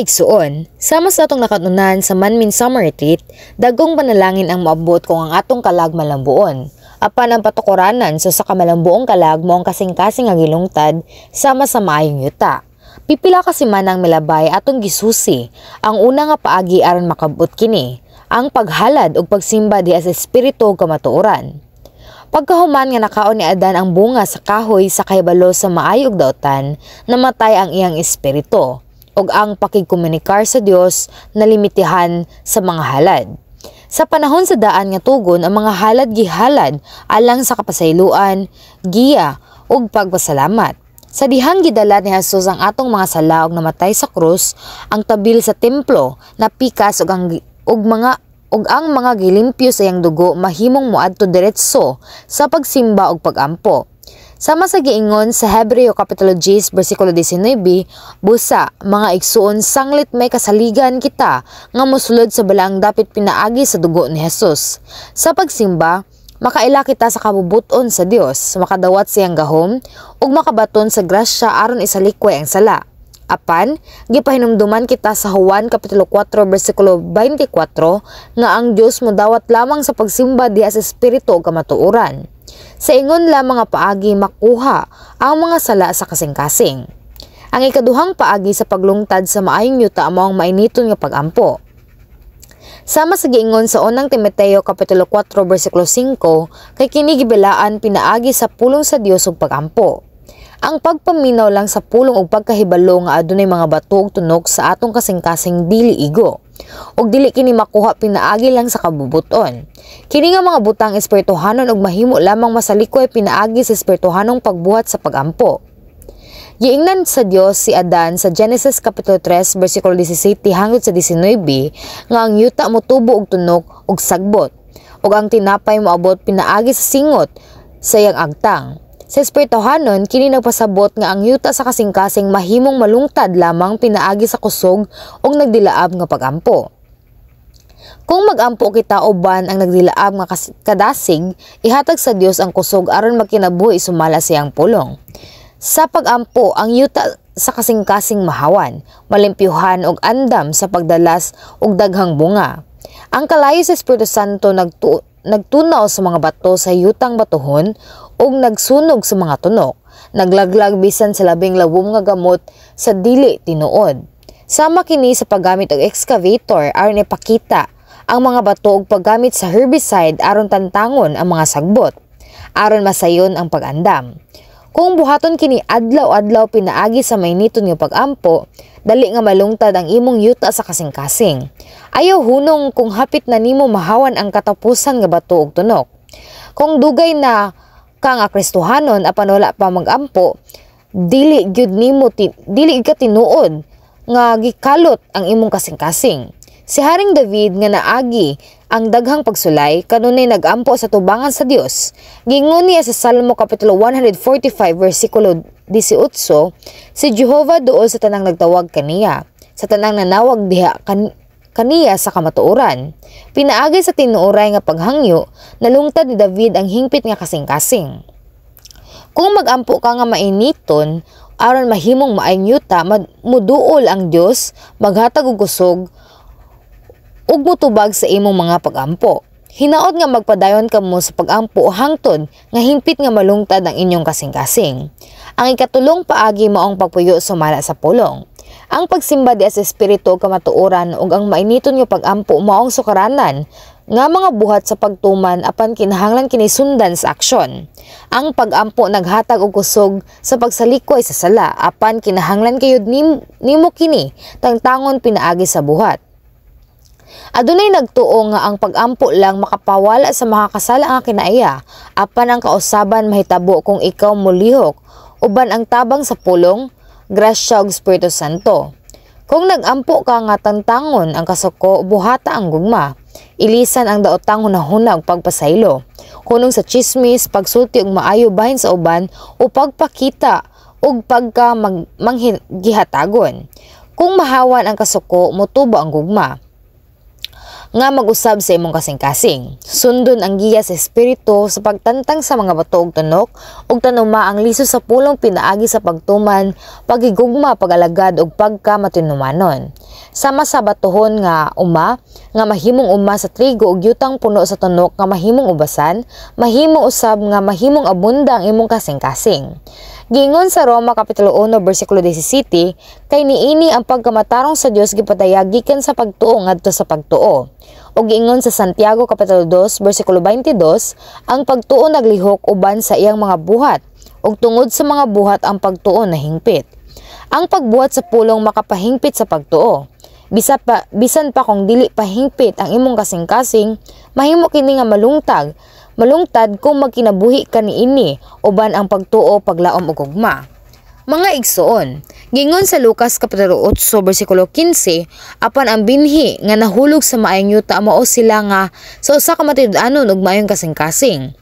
Mga igsuon, sama sa atong nakatunan sa Manmin Summer Retreat, dagkong panalangin ang moabot kung ang atong kalag malambuon. Apan ang patukuranan sa usa ka malambuong kalag mao ang kasing-kasing nga gilungtad sama sa maayong yuta. Pipila ka semana ang milabay, atong gisusi ang una nga paagi aron makabot kini, ang paghalad ug pagsimba diha sa espiritu ug kamatuoran. Pagkahuman nga nakaon ni Adan ang bunga sa kahoy sa kahibalo sa maayo ug dautan, namatay ang iyang espiritu ug ang pakigkomunikar sa Dios nalimitihan sa mga halad. Sa panahon sa Daan nga Tugon, ang mga halad gihalad alang sa kapasayloan, giya ug pagpasalamat. Sa dihang gidala ni Jesus ang atong mga sala ug namatay sa krus, ang tabil sa templo napikas ug ang mga gilimpyo sa iyang dugo mahimong moadto diretso sa pagsimba ug pagampo. Sama sa giingon sa Hebreo Kapitulo 10 bersikulo 19, "Busa, mga igsuon, sanglit may kasaligan kita nga mosulod sa balaang dapit pinaagi sa dugo ni Jesus." Sa pagsimba, makaila kita sa kabubuton sa Dios, makadawat sa iyang gahom ug makabaton sa grasya aron isalikway ang sala. Apan, gipahinumduman kita sa Juan Kapitulo 4 bersikulo 24 nga ang Dios modawat lamang sa pagsimba diha sa espiritu ug kamatuoran. Sa ingon lamang nga paagi makuha ang mga sala sa kasing-kasing. Ang ikaduhang paagi sa paglungtad sa maayong yuta mao ang mainiton nga pagampo. Sama sa giingon sa Unang Timoteo Kapitulo 4 bersikulo 5, kay kini gibalaan pinaagi sa pulong sa Dios ug pagampo. Ang pagpaminaw lang sa pulong ug pagkahibalo nga adunay mga bato ug tunok sa atong kasing-kasing dili igo. Ug dili kini makuha pinaagi lang sa kabubuton. Kini nga mga butang espirituhanon ug mahimo lamang masalikway pinaagi sa espirituhanong pagbuhat sa pagampo. Giingnan sa Dios si Adan sa Genesis Kapitulo 3 bersikulo 17 hangtod sa 19 nga ang yuta motubo og tunok ug sagbot ug ang tinapay moabot pinaagi sa singot sa iyang agtang. Sa espirituhanon, kini nagpasabot nga ang yuta sa kasing-kasing mahimong malungtad lamang pinaagi sa kusog ug nagdilaab nga pagampo. Kung magampo kita uban ang nagdilaab nga kadasig, ihatag sa Dios ang kusog aron magkinabuhi sumala sa iyang pulong. Sa pagampo, ang yuta sa kasing-kasing mahawan, malimpyuhan ug andam sa pagdalas og daghang bunga. Ang kalayo sa Espiritu Santo nagtunaw sa mga bato sa yutang batuhon ug nagsunog sa mga tunok, naglaglag bisan sa labing lawom nga gamot sa dili tinuod. Sama kini sa paggamit og excavator aron ipakita ang mga bato ug paggamit sa herbicide aron tantangon ang mga sagbot, aron masayon ang pag-andam. Kung buhaton kini adlaw-adlaw pinaagi sa mainiton nga pagampo, dali nga malungtad ang imong yuta sa kasing-kasing. Ayaw hunong kung hapit na nimo mahawan ang katapusan nga bato ug tunok. Kung dugay na ka nga Kristohanon apan wala pa magampo, dili gyud ka tinuod nga gikalot ang imong kasing-kasing. Si Haring David nga naagi ang daghang pagsulay kanunay nagampo sa tubangan sa Dios. Giingon niya sa Salmo Kapitulo 145 bersikulo 18, "Si Jehova duol sa tanang nagtawag kaniya, sa tanang nanawag diha kaniya sa kamatuoran." Pinaagi sa tinuoray nga paghangyo, nalungtad ni David ang hingpit nga kasing-kasing. Kung magampo ka nga mainiton aron mahimong maayong yuta, muduol ang Dios, maghatag og kusog ug motubag sa imong mga pagampo. Hinaot nga magpadayon kamo sa pagampo hangtod nga hingpit nga malungtad ang inyong kasing-kasing. Ang ikatulong paagi mao ang pagpuyo sumala sa pulong. Ang pagsimba di sa espiritu ug kamatuoran ug ang mainiton nga pagampo mao ang sukaranan nga mga buhat sa pagtuman, apan kinahanglan kini sundan sa aksyon. Ang pagampo naghatag og kusog sa pagsalikway sa sala, apan kinahanglan kayod nimo kini tangtangon pinaagi sa buhat. Adunay nagtuo nga ang pagampo lang makapawala sa makakasala nga kinaiya, apan ang kausaban mahitabo kung ikaw molihok uban ang tabang sa pulong, grasya ug Espiritu Santo. Kung nagampo ka nga tantangon ang kasuko, buhata ang gugma. Ilisan ang daotang hunahuna ug pagpasaylo. Hunong sa chismis, pagsulti og maayo bahin sa uban o pagpakita og pagka manggihatagon. Kung mahawan ang kasuko, motubo ang gugma. nga mag-usab sa imong kasing-kasing. Sundon ang giya sa Espiritu sa pagtantang sa mga bato ug tunok ug tanuma ang liso sa pulong pinaagi sa pagtuman, paghigugma, pag-alagad ug pagkamatinumanon. Sama sa batuhon nga uma nga mahimong uma sa trigo ug yutang puno sa tunok nga mahimong ubasan, mahimo usab nga mahimong abunda ang imong kasing-kasing. Giingon sa Roma Kapitulo 1 bersikulo 17, kay niini ang pagkamatarong sa Dios gipadayag gikan sa pagtuo ngadto sa pagtuo. Ug giingon sa Santiago Kapitulo 2 bersikulo 22, ang pagtuo naglihok uban sa iyang mga buhat, ug tungod sa mga buhat ang pagtuo nahingpit. Ang pagbuhat sa pulong makapahingpit sa pagtuo. Bisan pa kung dili pahingpit ang imong kasing-kasing, mahimo kini nga malungtag. Malungtad kung magkinabuhi ka niini uban ang pagtuo, paglaom ug gugma. Mga igsoon, giingon sa Lucas Kapitulo 8 bersikulo 15, apan ang binhi nga nahulog sa maayong yuta mao sila nga sa usa ka matinud-anon ug maayong kasing-kasing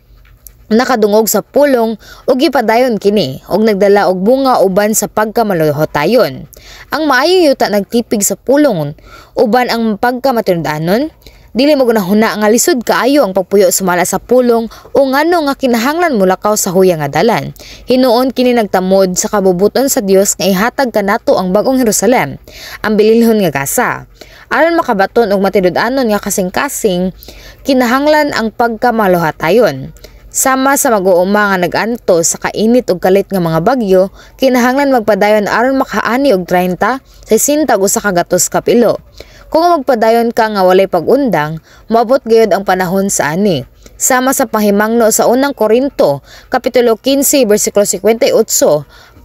nakadungog sa pulong ug gipadayon kini ug nagdala og bunga uban sa pagkamaluhotayon. Ang maayong yuta nagtipig sa pulong uban ang pagkamatinud-anon. Dili mo gunahuna nga lisod kaayo ang pagpuyo sumala sa pulong o ngano nga kinahanglan molakaw sa huya nga dalan. Hinuon kini nagtamod sa kabubuton sa Dios nga ihatag kanato ang bagong Jerusalem, ang bililhon nga gasa. Aron makabaton og matinud-anon nga kasing-kasing, kinahanglan ang pagkamaluhatayon. Sama sa mag-uuma nga nag-antos sa kainit ug kalit nga mga bagyo, kinahanglan magpadayon aron makaani og 30, 60 ug 100 ka pilo. Kung magpadayon ka nga walay pag-undang, moabot gayud ang panahon sa ani. Sama sa pahimangno sa Unang Korinto, Kapitulo 15, bersikulo 58,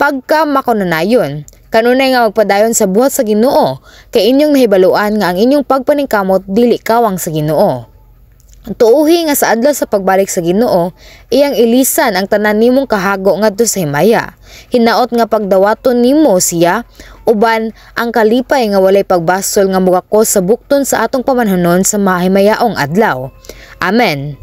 pagka makanunayon, kanunay nga magpadayon sa buhat sa Ginoo, kay inyong nahibaluan nga ang inyong pagpaningkamot dili kawang sa Ginoo. Tuuhi nga sa adlaw sa pagbalik sa Ginoo, iyang ilisan ang tanan nimong kahago ngadto sa himaya. Hinaot nga pagdawaton nimo siya uban ang kalipay nga walay pagbasol nga mugakos sa bukton sa atong pamanhonon sa mahimayaong adlaw. Amen.